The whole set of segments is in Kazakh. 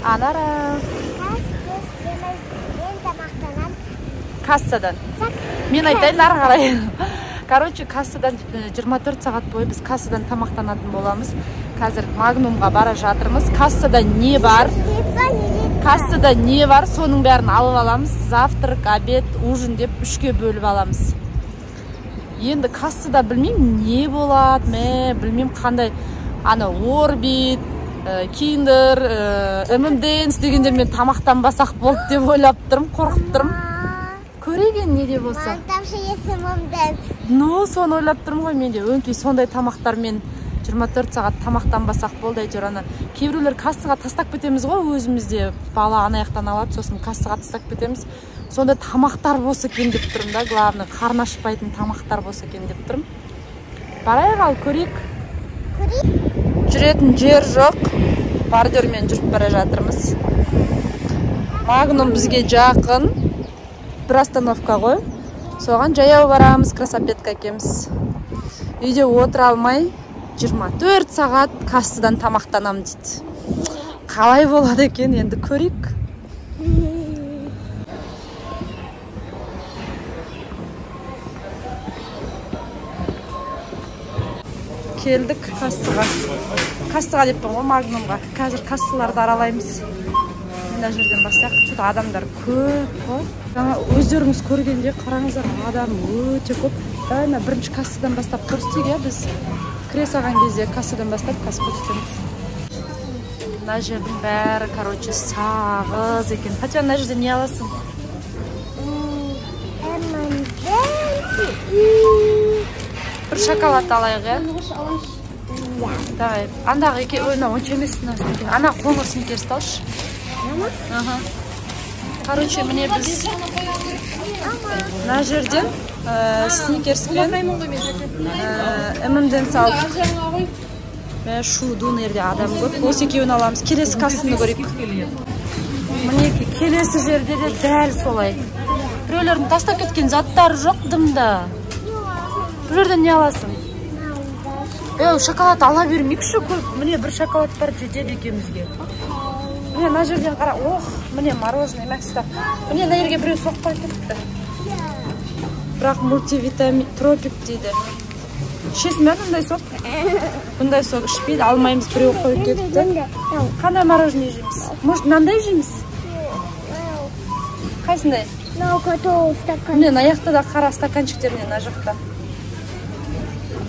Анара. Кассадан. Мен айтайын ары қарай. Короче, кассадан 24 сағат бойы біз кассадан тамақтанатын боламыз. Қазір Магнумға бара жатырмыз. Кассада не бар? Кассада не бар? Соның бәрін алып аламыз. Завтрак, обед, ужин деп үшке бөліп аламыз. Енді кассада білмеймін не болады, білмеймін қандай ана Орбит, Киндер, M&M's дегендермен тамақтанбасақ болды деп ойлап тұрмын, қорқып тұрмын. Көреген не де болса. Там же есть M&M's. Ну, соны ойлап тұрмын ғой мен де. Өңкей сондай тамақтармен 24 сағат тамақтанбасақ болды әйтеуір ана. Кейбіреулер кассаға тастап кетеміз ғой өзімізде. Бала ана жақтан алады, сосын кассаға тастап кетеміз. Сонда тамақтар болса екен деп тұрмын да, главное, қарны ашпайтын тамақтар болса екен деп тұрмын. Барайық ал, көрейік. Жүретін жер жоқ. Бордюрмен жүріп бара жатырмыз. Магнум бізге жақын. Бір остановка ғой. Соған жаяу барамыз, красопетка екеміз. Үйде отыра алмай 24 сағат кассадан тамақтанам дейді. Қалай болады екен, енді көрейік. Келдік кассаға. Кассаға деппін ғой, Магнумға. Қазір кассаларды аралаймыз. Мына жерден бастайық. Что-то адамдар көп қой. Жаңа өздеріңіз көргенде қараңыздар, адам өте көп. Мына бірінші кассадан бастап көрсетейік, иә, біз кіре салған кезде кассадан бастап касса көрсетеміз. Мына жердің бәрі, короче, сағыз екен. Фатима, мына жерде не аласың? Бір шоколад алайық, иә? Давай. Андағы еке, ой, мына онша емес мына сникерс. Ана қоңыр сникерсті алшы. Ага. Короче, міне біз мына жерден сникерс пен M&M's алдық. Мә, шуду жерде адам көп. Осы екеуін аламыз. Келесі кассаны көрейік. Мінекей, келесі жерде де дәл солай. Біреулердің тастап кеткен заттары жоқ дымда. Бұл жерден не аласың? Шоколад ала бермейікші көп. Міне бір шоколад бар, жетеді екеумізге. Міне мына жерден қара. Ох, міне мороженое, мәкста. Міне мына жерге біреу соқпай кетті. Бірақ мультивитамин тропик дейді. Ішесің бе бұндай сок? Бұндай сок ішпейді, алмаймыз, біреу қойып кетті. Қандай мороженое жейміз? Может, мынандай жейміз? Қайсындай? Міне мына жақта да қара стаканчиктер, міне мына жақта.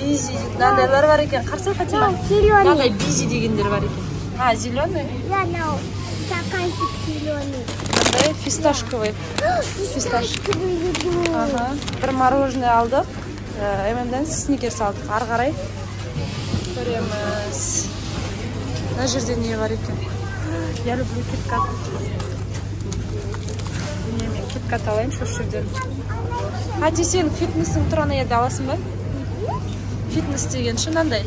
Бизи дейді, мынандайлар бар екен. Қарасай, Фатима. Мынандай бизи дегендер бар екен. А, зеленый? Я, мынау стаканчик зеленый. Мынандай фисташковый. Фисташковый люблю. Ага. Бір мороженое алдық. M&M's сникерс алдық. Ары қарай көреміз. Мына жерде не бар екен? Я люблю киткат. Міне мен киткат алайыншы осы жерден. Ати, сен фитнесің тұр ана жерде аласың ба? Фитнес деген ше мынандай.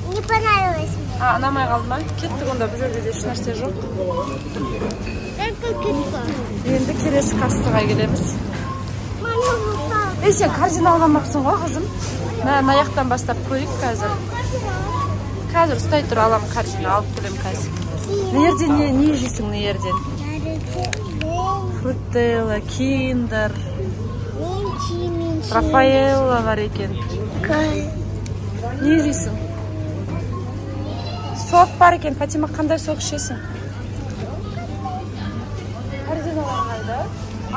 Не понравилось мне. А, ұнамай қалды ма? Кеттік онда, бұл жерде де ешнәрсе жоқ. Енді келесі кассаға келеміз. Ей, сен корзина алғанмақсың ғой, қызым. Мына жақтан бастап көрейік қазір. Қазір ұстай тұр, аламын корзина, алып келемін қазір. Мына жерде не жейсің мына жерден? Фрутелла, Киндер, Рафаэлло бар екен. Не жейсің? Сок бар екен. Фатима, қандай сок ішесің? Корзиналар қайда?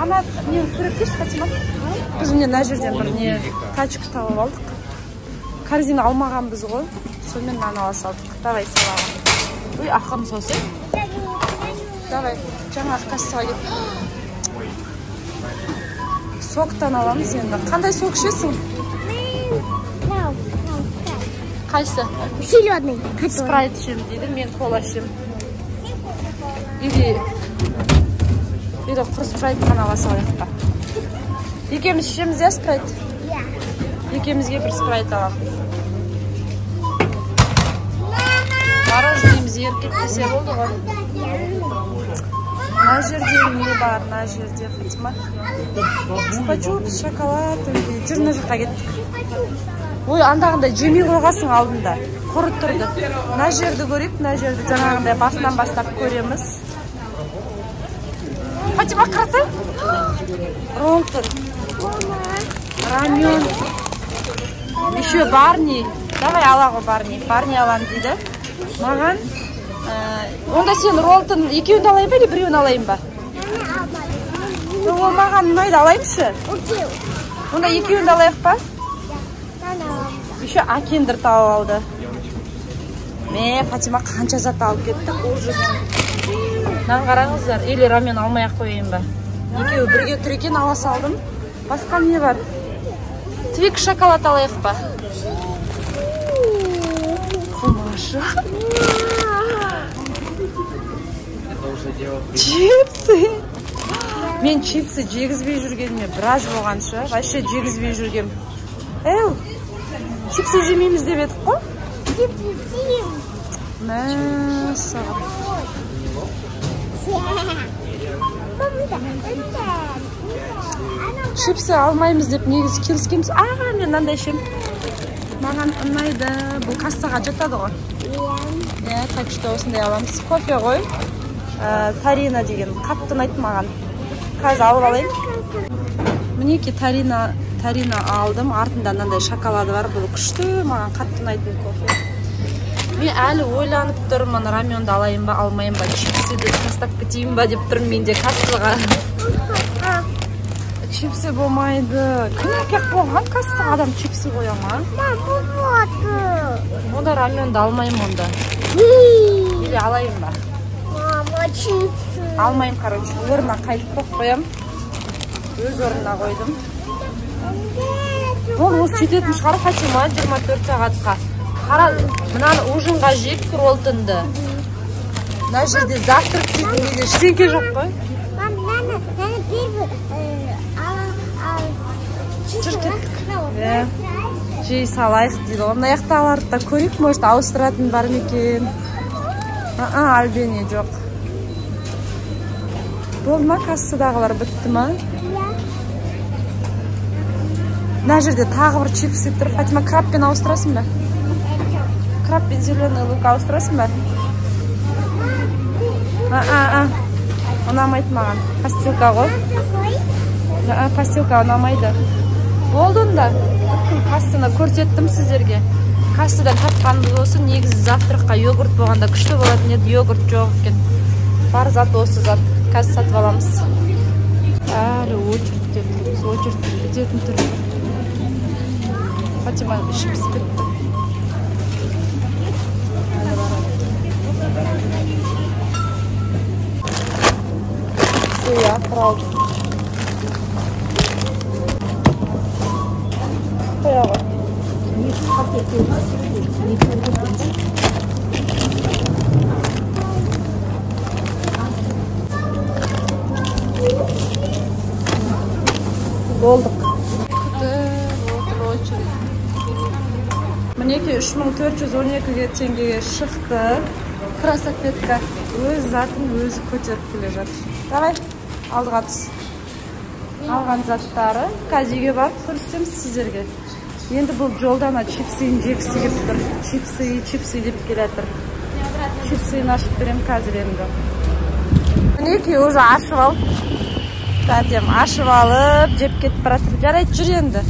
Ана, не суретке Фатима? Біз міне мына жерден бір не тачка тауып алдық. Корзина алмағанбыз ғой. Сонымен мынаны ала салдық. Давай салаға. Ой, ақырын сосы. Давай, жаңағы кассаға кет. Соктан аламыз енді. Қандай сок ішесің? Қайсы? Зеленый. Спрайт ішемін дейді, мен кола ішемін. Или құр спрайт қана ала салайық па? Екеуміз ішеміз, иә, спрайт? Иә. Екеумізге бір спрайт аламын. Мороженоеміз еріп кетпесе болды ғой. Мына жерде не бар? Мына жерде, Фатима. Чупа-чупс, шоколад. Жүр, мына жаққа кеттік. Ой, андағындай жемей қойғасың алдында. Құры тұрды. Мына жерді көрейік, мына жерді жаңағындай басынан бастап көреміз. Фатима, қарасай. Ролтон. Рамен. Еще Барни. Давай ала ғой Барни. Барни аламын дейді. Маған онда сен Ролтон екеуін алайын ба или біреуін алайын ба? Ол маған ұнайды, алайыншы. Онда екеуін де алайық па? Еще Акендір тауып алды. Ме, Фатима қанша зат алып кетті, ужас. Мынаны қараңыздар, или рамен алмай ақ қояйын ба? Екеуі бірге тұр екен, ала салдым. Басқа не бар? Твикс шоколад алайық па? Қумашы. Чипсы. Мен чипсы жегізбей жүргеніме біраз болғанша, вообще жегізбей жүргем. Әу, чипсы жемейміз деп едік қой? Мәссаған. Чипсы алмаймыз деп негізі келіскенбіз. А, мен мынандай ішемін. Маған ұнайды. Бұл кассаға жатады ғой. Иә, так что осындай аламыз. Кофе ғой. Тарина деген қатты ұнайды маған. Қазір алып алайын. Мінекей Тарина алдым. Артында мынандай шоколады бар. Бұл күшті, маған қатты ұнайтын кофе. Мен әлі ойланып тұрмын, раменді алайын ба, алмайын ба, чипсыды тастап кетейін ба деп тұрмын менде кассаға. Чипсы болмайды. Кім әкеп қойған кассаға адам чипсы қоя ма? Онда раменді алмаймын онда. Или алайын ба? Мама, чипсы. Алмаймын, короче, орнына қайтып қойып қоям. Өз орнына қойдым. Ол осы жететін шығар, Фатима, 24 сағатқа. Қара, мынаны ужинға жеп Ролтонды. Мына жерде завтрак дейтін менде ештеңе жоқ қой. Мам, мынаны первый Жүр кеттік. Жей салайық дейді ғой. Мына жақтағыларды да көрейік, может ауыстыратын бар ма екен. Альбене жоқ. Болды ма, кассадағылар бітті ма? Мына жерде тағы бір чипсы тұр. Фатима, крабпен ауыстырасың ба? Краб пен зеленый лук ауыстырасың ба? Ұнамайды маған. Пастилка ғой. Пастилка ұнамайды. Болды онда. Бүткіл кассаны көрсеттім сіздерге. Кассадан тапқанымыз осы. Негізі завтракқа йогурт болғанда күшті болатын еді. Йогурт жоқ екен. Бар зат осы зат. Қазір сатып аламыз. Әлі очередьте тұрмыз. Очередь бітетін түрі. Фатима іші пісіп кетті. Иә, құрал. Қоя ғой. Болдық. Күтіп отыр очередь. Мінекей 3412 теңгеге шықты. Красопетка өз затын өзі көтеріп келе жатыр. Давай, алдыға түс. Алған заттары қазір үйге барып көрсетеміз сіздерге. Енді бұл жолдан чипсыын жегісі келіп тұр. Чипсы, чипсы деп келе жатыр. Чипсыын ашып берем қазір енді. Мінекей уже ашып алып, тәтем ашып алып жеп кетіп бара жатыр. Жарайды, жүр енді.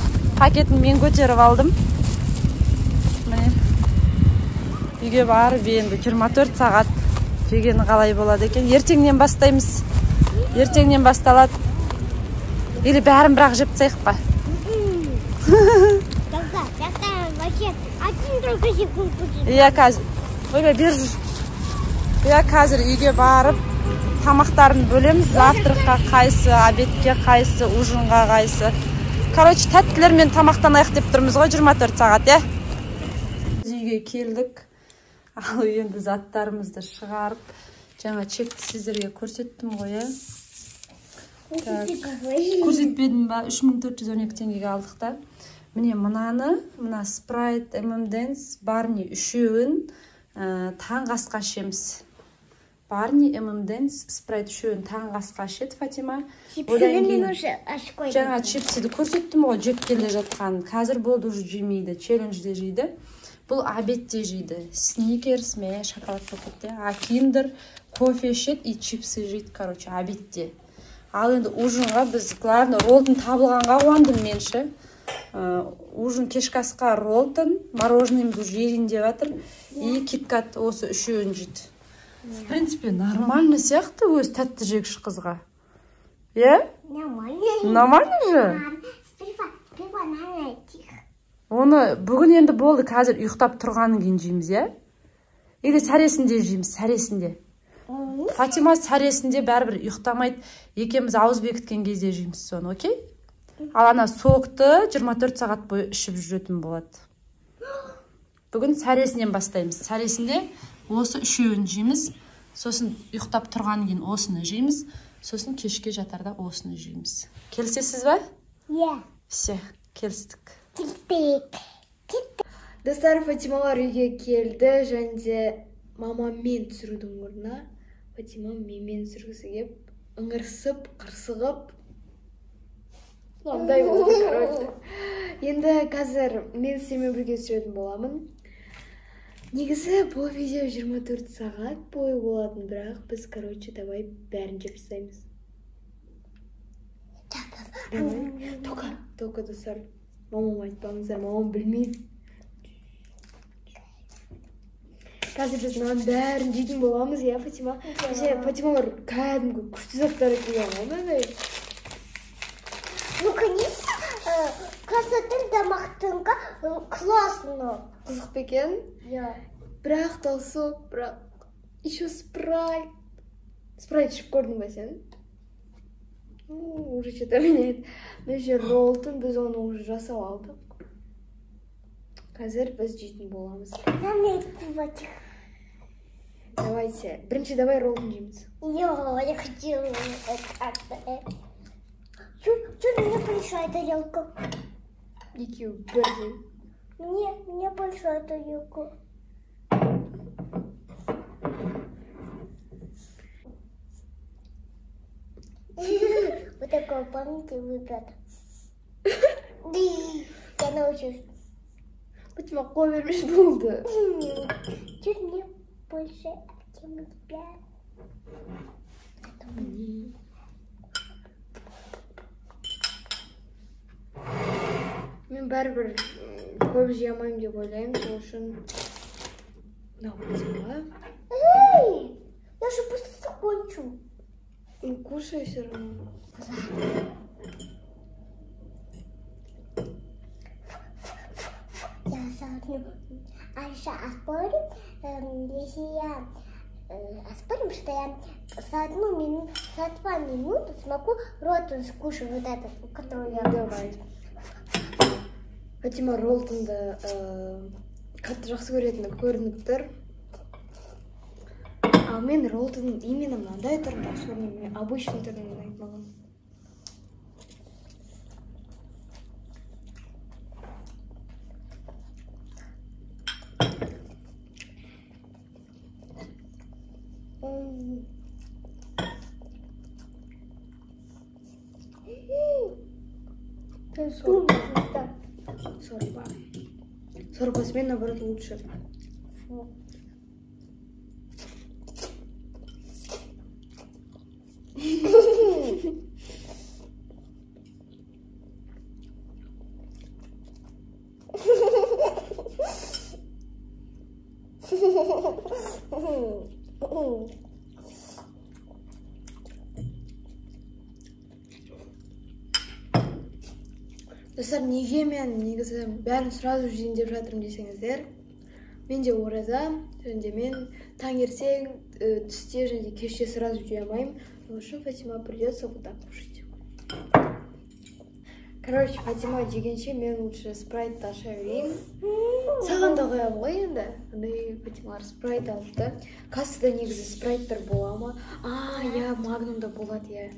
Пакетін мен көтеріп алдым. Міне. Үйге барып енді 24 сағат жегені қалай болады екен. Ертеңнен бастаймыз. Ертеңнен басталады. Или бәрін бірақ жеп тастайық па? Иә, қазір. Ойбай, бер жүр. Иә, қазір үйге барып тамақтарын бөлеміз. Завтракқа қайсы, обедке қайсы, ужинға қайсы. Короче, тәттілермен тамақтанайық деп тұрмыз ғой 24 сағат, иә? Біз үйге келдік. Ал енді заттарымызды шығарып, жаңа чекті сіздерге көрсеттім ғой, иә? Көрсетпедім ба? 3412 теңгеге алдық та. Міне мынаны, мына Sprite, M&M's, Barney үшеуін таңғы асқа ішеміз. Барни, M&M's, Sprite үшеуін таңғы асқа ішеді Фатима. Одан кейін жаңа чипсыды көрсеттім ғой, жеп келе жатқан. Қазір болды, уже жемейді, челленджде жейді. Бұл обедте жейді. Сникерс, ме, шоколад болып кетті. А Киндер, кофе ішеді и чипсы жейді, короче, обедте. Ал енді ужинға біз, главное, Ролтон табылғанға қуандым мен ше. Ужин кешкі асқа Ролтон, мороженыйымыз уже ерейін деп жатыр. И киткат, осы үшеуін жейді. В принципе, нормально сияқты өз тәтті жегіш қызға. Иә? Нормально. Нормально же? Сперва, сперва надо тихо. Оны бүгін енді болды, қазір ұйықтап тұрғаннан кейін жейміз, иә? Или сәресінде жейміз, сәресінде. Фатима сәресінде бәрібір ұйықтамайды. Екеуміз ауыз бекіткен кезде жейміз соны, окей? Ал ана сокты 24 сағат бойы ішіп жүретін болады. Бүгін сәресінен бастаймыз. Сәресінде осы үшеуін жейміз. Сосын ұйықтап тұрғаннан кейін осыны жейміз. Сосын кешке жатарда осыны жейміз. Келісесіз ба? Иә. Все, келістік. Келістік. Достар, Фатималар үйге келді және де мамаммен түсірудің орнына Фатима менімен түсіргісі кеп, ыңырсып, қырсығып, мынандай болды, короче. Енді қазір мен сіздермен бірге түсіретін боламын. Негізі бұл видео 24 сағат бойы болатын, бірақ біз, короче, давай бәрін жеп тастаймыз. Давай. Только, только, достар, мамама айтпаңыздар, мамам білмейді. Қазір біз мынаның бәрін жейтін боламыз, иә, Фатима? Вообще, Фатималар кәдімгі күшті заттар әкелген ғой, мынандай. Ну, конечно, красоты тамақтыңға классно. Қызық па екен? Иә. Бірақ та сок, бірақ еще спрайт. Спрайт ішіп көрдің ба сен? Ну, уже что-то меняет. Мына жер Ролтон, біз оны уже жасап алдық. Қазір біз жейтін боламыз. Давайте. Бірінші давай Ролтон жейміз. Я хотела это. Чё мне большая тарелка? Екеуі бірдей. Мне большая тарелка. Вот такого, помните, ребята? Я научусь. Фатима, қол бермеш болды. Чуть мне больше, чем у тебя. Мен бәрібір көп жей алмаймын деп ойлаймын, сол үшін мынау Фатима. Эй, я же просто закончу. Ну, кушай все равно. Я заодно. А еще оспорим, если я оспорим, что я за одну минуту, за 2 минуты смогу рот скушать вот этот, который я Давай. Фатима Ролтонды қатты жақсы көретіні көрініп тұр. Ал мен Ролтонның именно мынандай түрін жақсы көрмеймін, мен обычный түрін ұнайды маған. Сорпа. Сорпасымен, наоборот, лучше. Фу. Достар, неге мен негізі бәрін сразу жейін деп жатырмын десеңіздер, менде ораза, және де мен таңертең, түсте және де кеште сразу жей алмаймын. Сол үшін Фатима придется вот так кушать. Короче, Фатима жегенше мен лучше спрайтты аша берейін. Саған да қоямын ғой енді. Андай Фатималар спрайт алыпты. Кассада негізі спрайттар бола ма? А, иә, Магнумда болады, иә.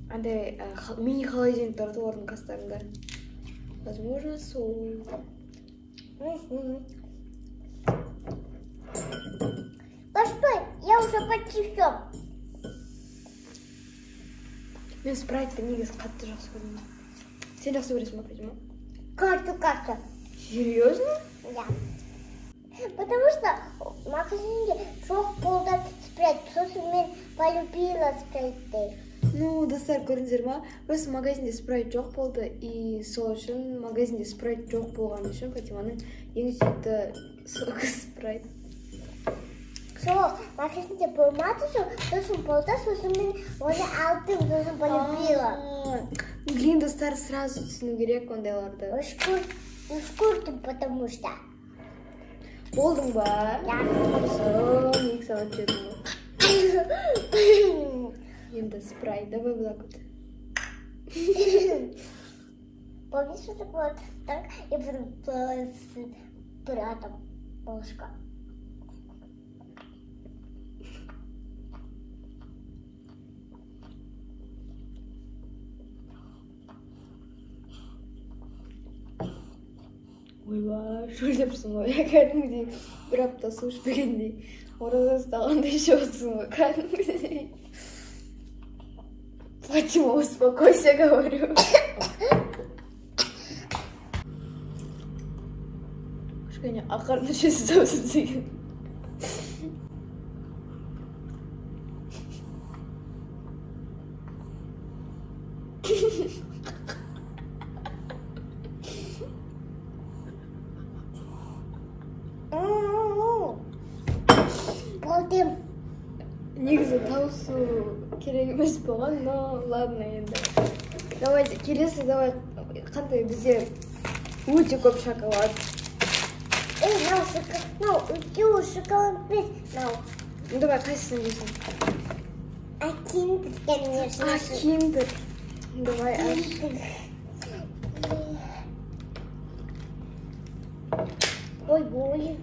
Андай мини холодильник тұрады олардың кассаларында. Возможно, сол. Постой, я уже почти все. Мен спрайтты негізі қатты жақсы көремін. Сен жақсы көресің ба, Фатима? Қатты, қатты. Серьезно? Да. Потому что в магазине жоқ болды спрайт. Сосын мен полюбила спрайтты. Ну, достар, көрдіңіздер ма? Просто магазинде спрайт жоқ болды, и сол үшін магазинде спрайт жоқ болған үшін Фатиманың ең сүйікті согы спрайт. Сол магазинде болмады, сосын болды, сосын мен оны алдым, сосын полюбила. Блин, достар, сразу түсіну керек ондайларды. Үшкірдім, потому что. Болдың ба? Да. Сол, 2 сағат жедің ғой. Енді спрайт, давай вот так вот. Помнишь, что такое? Так, я потом с братом малышка. Ойбай, шөлдепсің ғой, кәдімгідей бір апта су ішпегендей, ораза ұстағандай ішіп отырсың ғой, кәдімгідей. Фатима, успокойся, говорю. Кішкене ақырын ішесіз деген. Болдым. Негізі тауысу керек емес болған, но ладно енді. Давайте, келесі, давай, қандай бізде өте көп шоколад. Эй, мынау шоколад, мынау үлкен шоколад емес, мынау. Ну давай, қайсысын жейсің? А киндер, конечно. А киндер. Давай, аш. Ой, ой.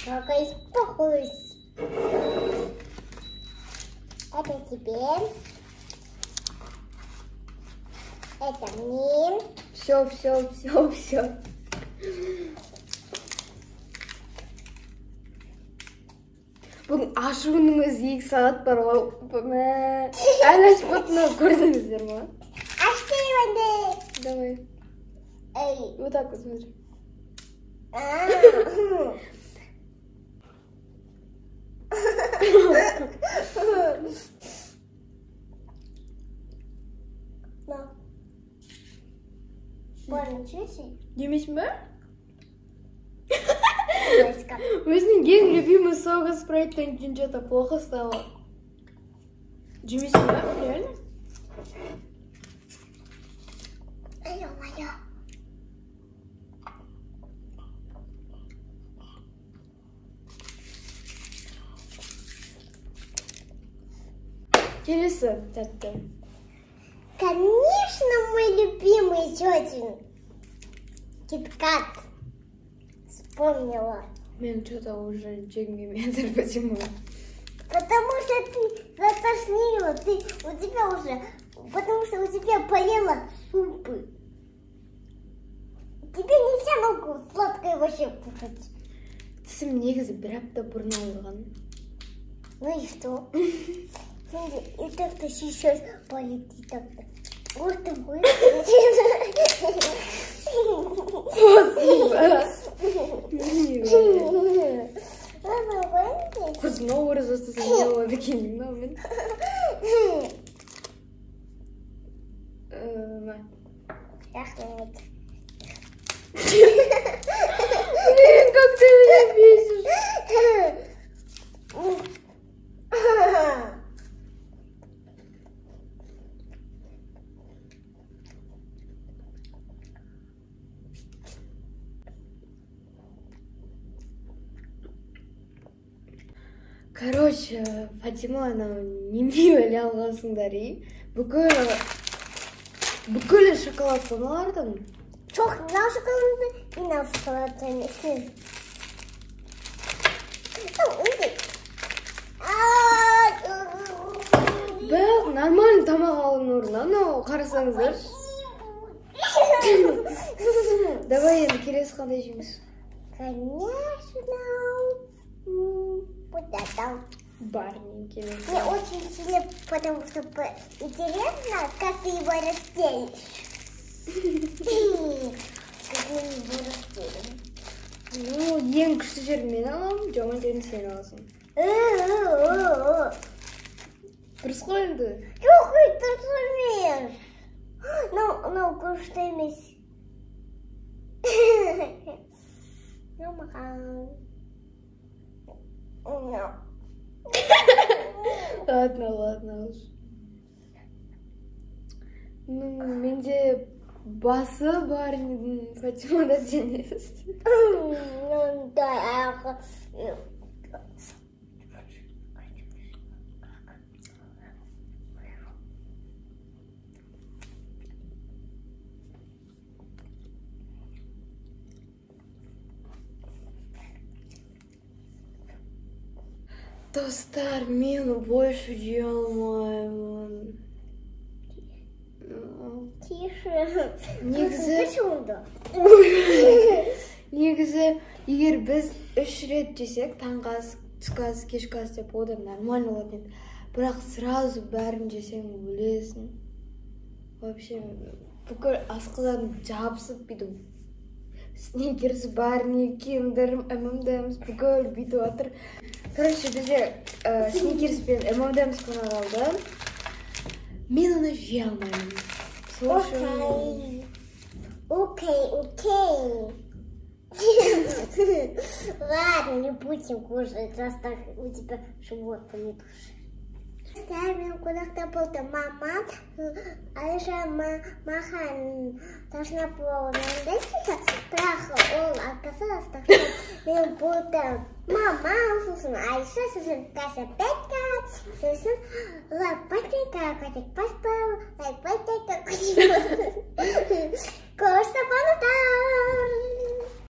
Какая успокойся. Это тебе. Это мне. Все, все, все, все. Бүгін ашуының өзі 2 сағат бар ғой. Мә, әлі ашпапты, көрдіңіздер ма? Ашты енді. Давай. Эй. Вот так вот смотри. Больно чуть-чуть. Жемейсің ба? Өзінің ең любимый согы спрайттан кейін что-то плохо стало. Жемейсің ба? Реально? Ё-моё. Келесі тәтті. Конечно, мой любимый еще один. Киткат. Вспомнила. Мен что-то уже жегім келмей жатыр, почему? Потому что ты затошнила, ты, у тебя уже, потому что у тебя болела зубы. Тебе нельзя ногу сладкое вообще кушать. Тісім негізі бір апта бұрын ауырған. Ну и что? И так-то сейчас болит, и так-то. Вот ты будешь. Құрсын, ораза ұстасам не болады екен деймін ау мен. Рахмет. Блин, как ты меня бесишь. Короче, Фатима анау неме өле алғансыңдар, и? Бүкіл шоколад мыналардың. Жоқ, мынау шоколадты и мынау шоколадты емес. Бірақ нормально тамақ алудың орнына анау қарасаңыздар. Давай енді келесі қандай жейміз? Конечно, вот это. Барни келесі. Мне очень сильно, потому что интересно, как ты его разделишь. Ну, ең күшті жерін мен аламын, жаман жерін сен аласың. Дұрыс қой енді. Жоқ, дұрыс емес. Мынау күшті емес. Мынау маған. Ладно, ладно уж. Ну, менде басы бар, Фатимада денесі. Достар, мен больше жей алмаймын. Тише. Негізі, егер біз 3 рет жесек, таңғы ас, түскі ас, кешкі ас деп, одан нормально болатын еді. Бірақ сразу бәрін жесең өлесің. Вообще, бүкіл асқазаным жабысып бүйтіп, Сникерс, Барни, Киндер, M&M's бүкіл бүйтіп жатыр. Короче, бізде Сникерс пен M&M's қана қалды. Мен оны жей алмаймын. Окей, окей. Ладно, не будем кушать, раз так у тебя живот понедушит. Мен қонақта болды. Мама, Айша маған должна была бірақ ол отказалась, так что мен болды мама, сосын Айша, сосын Кася Петька, сосын лайк поставь, колокольчик поставь, лайк поставь, колокольчик.